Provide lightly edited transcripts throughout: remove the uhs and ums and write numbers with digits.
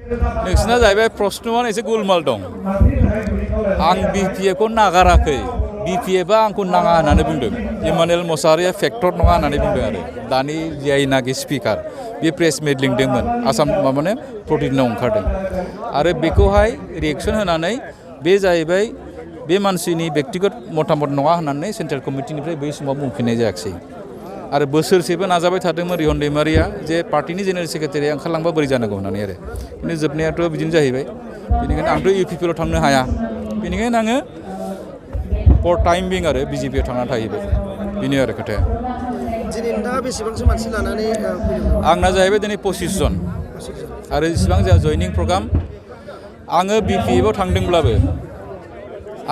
नोंसिना जाहैबाय प्रश्नआनो एसे गुलमाल दं आं बिपिएफखौ नागाराखै बिपिएफआ आंखौ नाङा होननानै बुंदों इमानुएल मसाहारिया फेक्टर नङा होननानै बुंदों आरो दानि जायनाखि स्पिकार बे प्रेस मिट लिंदोंमोन आसाम माने प्रतिदिनाव ओंखारदों आरो बेखौहाय रिएक्सन होनानै बे जाहैबाय बे मानसिनि व्यक्तिगत मतामत नङा होननानै सेन्ट्रेल कमिटिनिफ्राय बै समाव बुंफिननाय जायाखिसै आरो बोसोरसेबो नाजाबाय थादोंमोन रिहन दैमारिया जे पार्टिनि जेनेरेल सेक्रेटारिया ओंखारलांबा बोरै जानांगौ होननानै आरो खिन्थु जोबनायाथ' बिदिनो जाहैबाय बेनिखायनो आंथ' इउपिपिएलाव थांनो हाया बेनिखायनो आङो फर टाइम बिं आरो बिजेपिआव थांनानै थाहैबाय बेनो आरो खोथाया दिनै नोंथाङा बेसेबांसो मानसि लानानै आंना जाहैबाय दिनै 25 जन आरो इसिबां जोंहा जयनिं प्रग्राम आङो बिपिएफआव थांदोंब्लाबो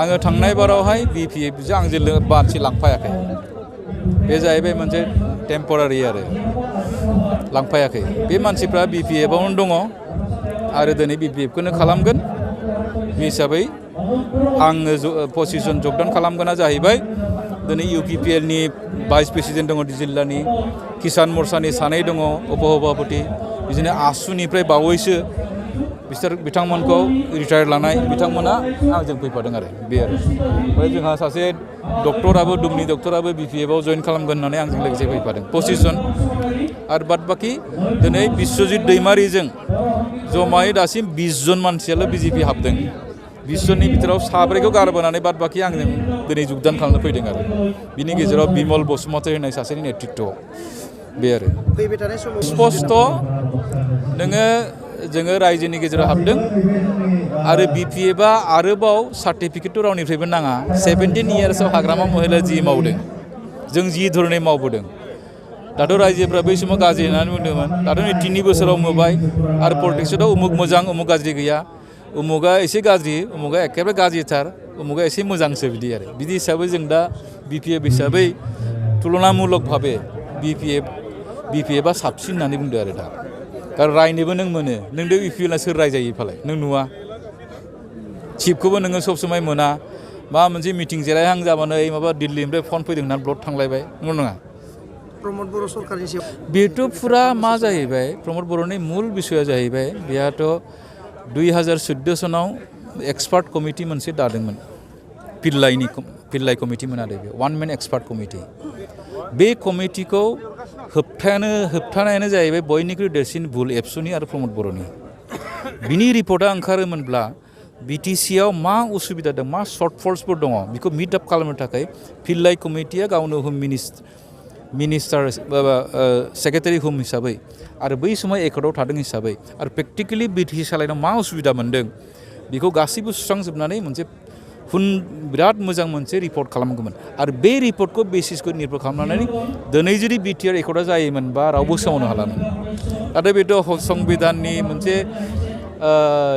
आङो थांनाय बारावहाय बिपिएफजों आंजों मानसि लांफायाखै बे जाहैबाय मोनसे टेम्परारि आरो लांफायाखै बे मानसिफ्रा बिपिएफआवनो दङ आरो दिनै बिपिएफखौनो खालामगोन बे हिसाबै आङो 25 जन जगदान खालामगोना जाहैबाय दिनै इउपिपिएलनि भाइस प्रेसिडेन्ट दङ जिल्लानि किसान मर्चानि सानै दङ उपसभापति बिदिनो आसुनिफ्राय बावैसो बिथांमोनखौ रिटायार लानाय बिथांमोना आंजों फैफादों आरो बे आरो ओमफ्राय जोंहा सासे डक्टराबो दुमनि डक्टराबो बिपिएफआव जइन खालामगोन होननानै आंजों लोगोसे फैफादों 25 जन आरो बाद बाखि दिनै बिश्वजित दैमारिजों जमायै दासिम 20 जन मानसियाल' बिजेपि हाबदों 20 जननि बिथोराव साब्रैखौ गारबोनानै बाद बाखि आंजों दिनै जगदान खालामनो फैदों आरो बिनि गेजेराव बिमल बसुमतारी होननाय सासेनि नेतृत्वआव बे आरो फैबाय थानाय समाव स्पष्ट जोङो रायजोनि गेजेराव हाबदों आरो बिपिएफआ आरोबाव सार्टिफिकेटथ' रावनिफ्रायबो नाङा 17 इयार्सआव हाग्रामा महिला जि मावदों जों जि धरनै मावबोदों दाथ' रायजोफ्रा बै समाव गाज्रि होननानै बुंदोंमोन दाथ' नै 3 बोसोराव नुबाय आरो पलिटिक्सआव उमुक मोजां उमुक गाज्रि गैया उमुगा एसे गाज्रि उमुगा एखेबारे गाज्रिथार उमुगा एसे मोजांसो बिदि आरो बिदि हिसाबै जों दा बिपिएफ हिसाबै तुलनामूलक भाबे बिपिएफआ साबसिन होननानै बुंदों आरो दा कारण रायनोबो नों मोनो नोंदो इउपिपिएलआ सोर रायजायो फालाय नों नुवा चिफखौबो नोङो सब समाय मोना माबा मोनसे मिटिं जिरायहां जाबानो माबा दिल्लीनिफ्राय फन फैदों होननानै ब्लड थांलायबाय नंगौ नङा प्रमद बर' सरकारनि सायाव बेथ' फुरा मा जाहैबाय प्रमद बर'नि मुल बिसया जाहैबाय बेहाथ' 2014 सनाव एक्सपार्ट कमिटि मोनसे दादोंमोन पिल्लाइ कमिटिमोन आरो बे वान मेन एक्सपार्ट कमिटि बे कमिटिखौ होबथानायानो जाहैबाय बयनिख्रुइ देरसिन भुल एबसुनि आरो प्रमद बर'नि बिनि रिपर्टआ ओंखारोमोनब्ला बिटिसिआव मा उसुबिदा दं मा सर्टफल्सफोर दङ बेखौ मिट आप खालामनो थाखाय पिल्लाइ कमिटिया गावनो होम मिनिस्टार सेक्रेटारि होम हिसाबै आरो बै समाव एकर्डआव थादों हिसाबै आरो प्रेक्टिकेलि बिटिसि सालायनायाव मा उसुबिदा मोन्दों बेखौ गासैबो सुस्रांजोबनानै मोनसे बिराद मोजां मोनसे रिपर्ट खालामगौमोन आरो बे रिपर्टखौ बेसिसखौ निर्भर खालामनानै दिनै जुदि बिटिआर एकर्डआ जायोमोनबा रावबो सोमावनो हालामोन नाथाय बेथ' संबिधाननि मोनसे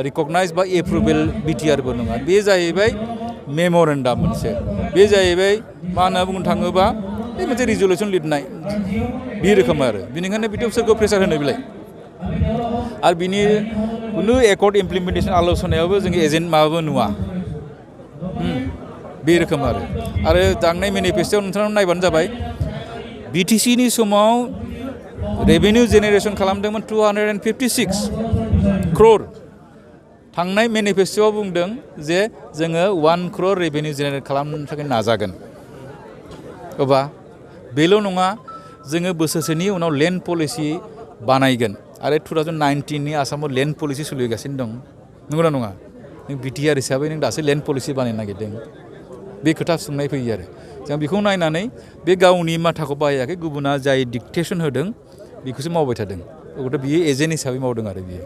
रिकगनाइज बा एप्रुभेल बिटिआरबो नङा बे जाहैबाय मेम'रेन्डाम मोनसे बे जाहैबाय मा होनना बुंनो थाङोबा बे मोनसे रिजलिउसन लिरनाय बे रोखोम आरो बेनिखायनो बिथ' सोरखौ प्रेसार होनो बिलाय आरो बिनि कुनु एकर्ड इमप्लिमेन्टेसन आलोचनायावबो जों एजेन्ट माबाबो नुवा बे रोखोम आरो थांनाय मेनिफेस्ट'आव नोंथांनाव नायबानो जाबाय बिटिसिनि समाव रेभिनिउ जेनेरेसन खालामदोंमोन 256 crore थांनाय मेनिफेस्ट'आव बुंदों जे जोङो 1 crore रेभिनिउ जेनेरेट खालामनो थाखाय नाजागोन अबा बेल' नङा जोङो बोसोरसेनि उनाव लेन्ड पलिसि बानायगोन आरो 2019नि आसामाव लेन्ड पलिसि सोलिगासिनो दं नंगौना नङा नों बिटिआर हिसाबै नों दासो लेन्ड पलिसि बानायनो नागिरदों बे खोथा सोंनाय फैयो आरो जों बेखौ नायनानै बे गावनि माथाखौ बाहायाखै गुबुना जाय डिक्टेसन होदों बेखौसो मावबाय थादों अब्ला बियो एजेन्ट हिसाबै मावदों आरो बियो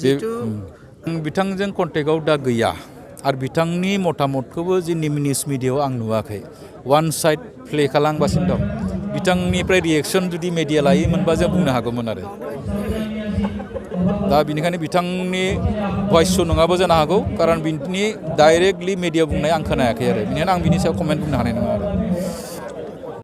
बे बिथांजों कन्टेक्टआव दा गैया आरो बिथांनि मतामतखौबो जोंनि निउस मिडियाआव आं नुवाखै वान साइड प्ले खालामगासिनो दं बिथांनिफ्राय रिएक्सन जुदि मेडिया लायोमोनबा जों बुंनो हागौमोन आरो दा बेनिखायनो बिथांनि भइस नङाबो जानो हागौ कारन बिनि डाइरेक्टलि मेडिया बुंनाय आं खोनायाखै आरो बेनिखायनो आं बिनि सायाव कमेन्ट बुंनो हानाय नङा आरो